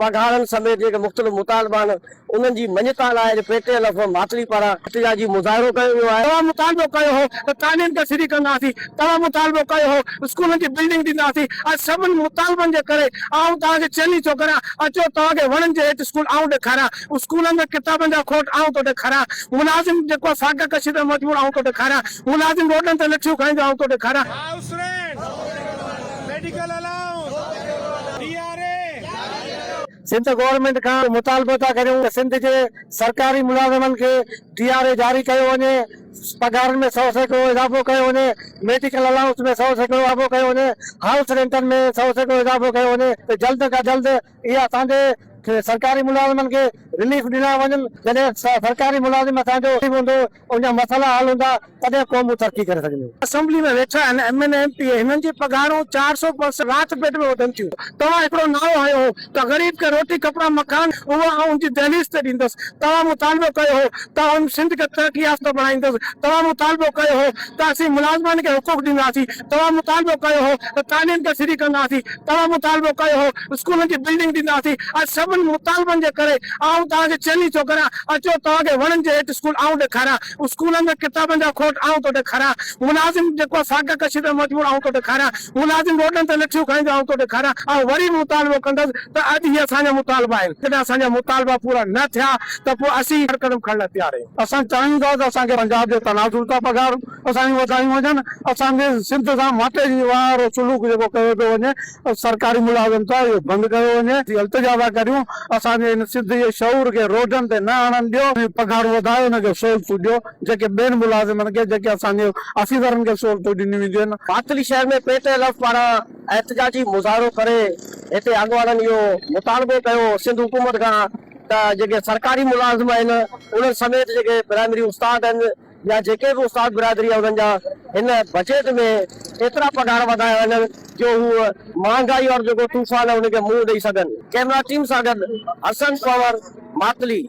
پگهارن سميت جيڪي مختلف مطالبا آهن انهن جي مڃتا لاء اڄ P T L F Matli پاران احتجاجي مظاهرو ڪيو ويو آهي. توهان مطالبو ڪيو هو ته تعليم کي فري ڪنداسين، توهان مطالبو ڪيو هو اسڪولن جي بلڊنگ ڏينداسين، اڄ سڀني مطالبن جي ڪري آئون توهان کي چئلينج ٿو ڪريان، اچو توهان کي وڻن جي هيٺ اسڪول آئون ڏيکاريان، اسڪولن ۾ ڪتابن جا کوٽ آئون ٿو ڏيکاريان، ملازم جيڪو فاقه ڪشي تي مجبور آئون ٿو ڏيکاريان، ملازم روڊن تي لٺيون کائيندو آئون ٿو ڏيکاريان. House rent, medical allowance, D R A. Sindh government کان مطالبو ٿا ڪريون ته سنڌ جي سرڪاري ملازمن کي ڊي آر اي جاري ڪيو وڃي، پگهارن ۾ 100% اضافو ڪيو وڃي، ميڊيڪل الائونس ۾ 100% اضافو ڪيو وڃي، هائوس رينٽن ۾ 100% اضافو ڪيو وڃي ته جلد کان جلد اهي اسان جي سرڪاري ملازمن کي رليف ڏنا وڃن، جڏهن سرڪاري ملازم اسان جو غريب هوندو ان جا مسئلا حل هوندا تڏهن قومون ترقي ڪري سگهنديون. اسيمبلي ۾ ويٺا آهن M N A M P A هنن جي پگهارون 400% رات پيٽ ۾ وڌن ٿيون. توهان هڪڙو نعرو هنيو هو ته غريب کي روٽي ڪپڙا مڪان اهو آئون ان جي دهليز تي ڏيندس. توهان مطالبو ڪيو هو ته آئون سنڌ کي ترقي يافته بڻائيندس. توهان مطالبو ڪيو هو ته اسين ملازمن کي حقوق ڏينداسين. توهان مطالبو ڪيو هو ته تعليم کي فري ڪنداسين. توهان مطالبو ڪيو هو اسڪولن جي بلڊنگ ڏينداسين. اڄ سڀني مطالبن جي ڪري آئون توهان کي چئلينج ٿو ڪريان، اچو توهان کي وڻن جي هيٺ اسڪول آئون ڏيکاريان، اسڪولن ۾ ڪتابن جا کوٽ آئون ٿو ڏيکاريان، ملازم جيڪو فاقه ڪشي تي مجبور آئون ٿو ڏيکاريان، ملازم روڊن تي لٺيون کائيندو آئون ٿو ڏيکاريان. آئون وري به مطالبو ڪندس ته اڄ هي اسان جا مطالبا آهن، جڏهن اسان جا مطالبا پورا نه ٿيا ته پوء اسين هر قدم کڻڻ لاء تيار آهيون. اسان چاهيون ٿا ته اسان کي پنجاب جي تناظر تان پگهارون اسان جون وڌايون وڃن، اسان جي سنڌ سان ماٽي جي وارو سلوڪ جيڪو ڪيو پيو وڃي سرڪاري ملازم سان اهو بند ڪيو وڃي، اسين التجا ٿا ڪريون اسان جي هن سنڌ جي شعور کي روڊن تي نه آڻڻ ڏيو ۽ پگهارون وڌايو ان کي سهولتون ڏيو جيڪي ٻين ملازمن کي جيڪي اسان جي آفيسرن کي سهولتون ڏنيون وينديون آهن. ماتلي شهر ۾ پي ٽي ايل ايف پاران احتجاجي مظاهرو ڪري هتي اڳواڻن اهو مطالبو ڪيو سنڌ حڪومت کان ته جيڪي سرڪاري ملازم آهن انهن سميت جيڪي پرائمري استاد آهن يا جيڪي به استاد برادري آهي انهن جا هن بجيٽ ۾ ايترا پگهار وڌايا وڃن جو هو مهانگائي وارو جيڪو طوفان آهي ان کي منهن ڏئي سگهن. ڪئميرا ٽيم سان گڏ حسن پنهور، ماتلي.